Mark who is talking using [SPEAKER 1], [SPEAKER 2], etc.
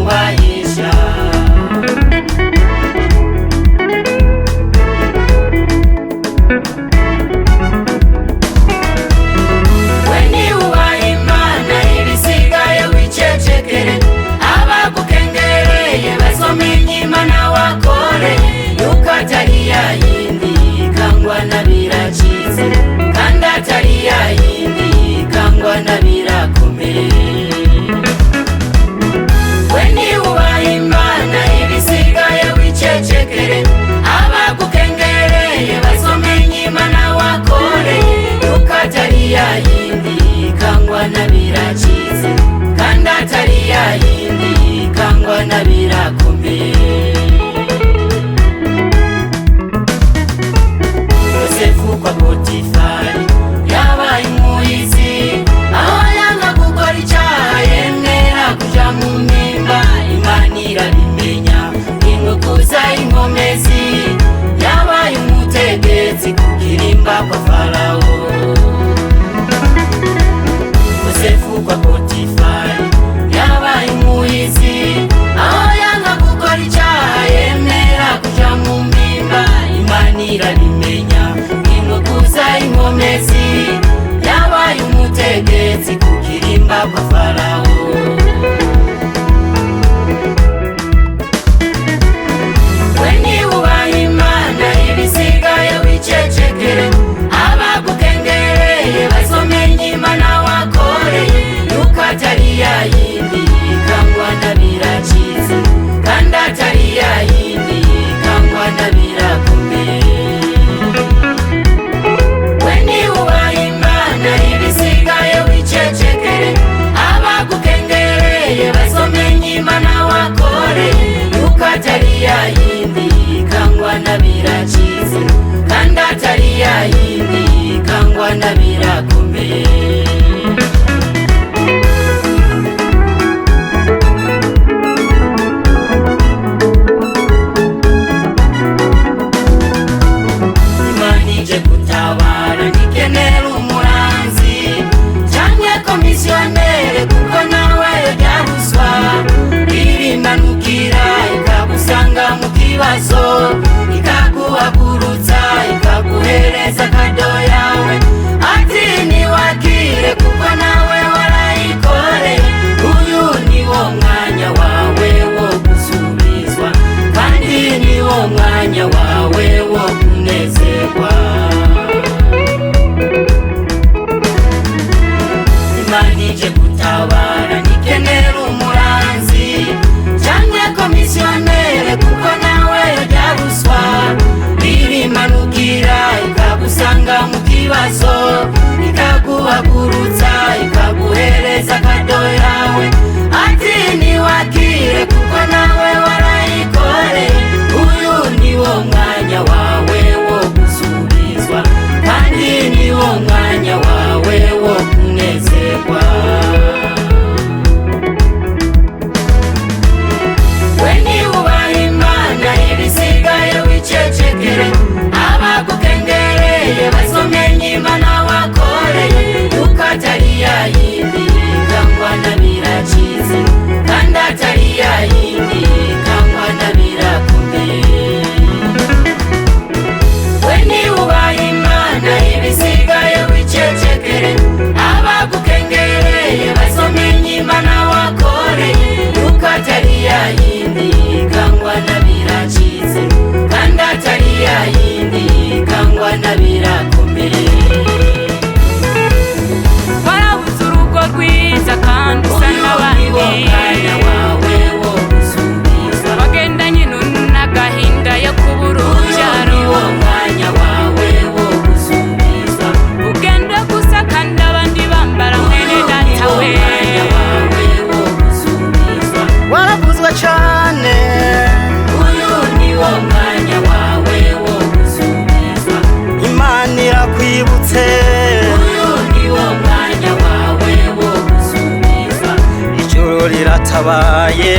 [SPEAKER 1] wubahisha. We niwubaha Imana ibisigaye wicecekere, abagukengereye bazomenye Imana wakoreye, yuko atari ya yindi ikangwa na biracitse, kandi atari ya yindi ikangwa na birakomeye. We niwubaha Imana ibisigaye wicecekere, abagukengereye bazomenye Imana wakoreye, yuko atari ya yindi ikangwa na biracitse, kandi atari ya yindi ikangwa na birakomeye. Yosefu kwa Potifari yabaye umuhizi, aho yanga gukora icyaha yemera kuja mu mpimba, Imana irabimenya imukuza inkomezi, yabaye umutegetsi ku kirimba kwa Farawo. Yosefu kwa Potifari yabaye umuhizi, aho yanga gukora icyaha yemera kuja mu mpimba, Imana irabimenya imukuza inkomezi, yabaye umutegetsi ku kirimba kwa Farawo. We niwubaha Imana ibisigaye wicecekere, abagukengereye bazomenye Imana wakoreye, yuko atari ya yindi ikangwa na biracitse, kandi atari ya yindi ikangwa na birakomeye. We niwubaha Imana ibisigaye wicecekere, abagukengereye bazomenye Imana wakoreye, yuko atari ya yindi ikangwa na biracitse, kandi atari ya yindi ikangwa na birakomeye. Imana ije gutabara ntikenera umuranzi canke komisiyonere, kuko nawe yorya ruswa, irimanukira ikagusanga mu kibazo, ikaguhagurutsa ikaguhereza kado yawe, ati niwakire kuko nawe warayikoreye. Uyu niwo mwanya wawe wo gusubizwa, kandi niwo mwanya wawe wo kunezerwa. Imana ije gutabara ntikenera umuranzi canke komisiyonere, kuko nawe yorya ruswa, irimanukira ikagusanga mu kibazo, ikaguhagurutsa ikaguhereza kado yawe, ati niwakire kuko nawe warayikoreye. Uyu niwo mwanya wawe wo gusubizwa, kandi niwo mwanya wawe wo kunezerwa. We niwubaha Imana ibisigaye wicecekere, abagukengereye bazomenye Imana wakoreye, yuko atari ya yindi ikangwa na biracitse, kandi atari ya yindi ikangwa na birakomeye. We niwubaha Imana ibisigaye wicecekere, abagukengereye bazomenye Imana wakoreye, yuko atari ya yindi ikangwa na biracitse, kandi atari ya yindi ikangwa na birakomeye.
[SPEAKER 2] Warabuze urugo rwiza kandi usa
[SPEAKER 1] Uyu niwo
[SPEAKER 2] n'abandi,
[SPEAKER 1] mwanya wawe wo gusubizwa,
[SPEAKER 2] wagendanye n'agahinda yo kubura
[SPEAKER 1] uyu
[SPEAKER 2] urubyaro,
[SPEAKER 1] niwo mwanya wawe wo gusubizwa,
[SPEAKER 2] ugenda gusa kandi abandi bambara mwene
[SPEAKER 1] uyu
[SPEAKER 2] data
[SPEAKER 1] niwo
[SPEAKER 2] we.
[SPEAKER 1] mwanya wawe wo gusubizwa,
[SPEAKER 3] Waravuzwe cane,
[SPEAKER 1] uyu niwo mwanya wawe wo gusubizwa,
[SPEAKER 3] Imana irakwibutse,
[SPEAKER 1] uyu niwo mwanya wawe wo gusubizwa,
[SPEAKER 3] ijuru riratabaye.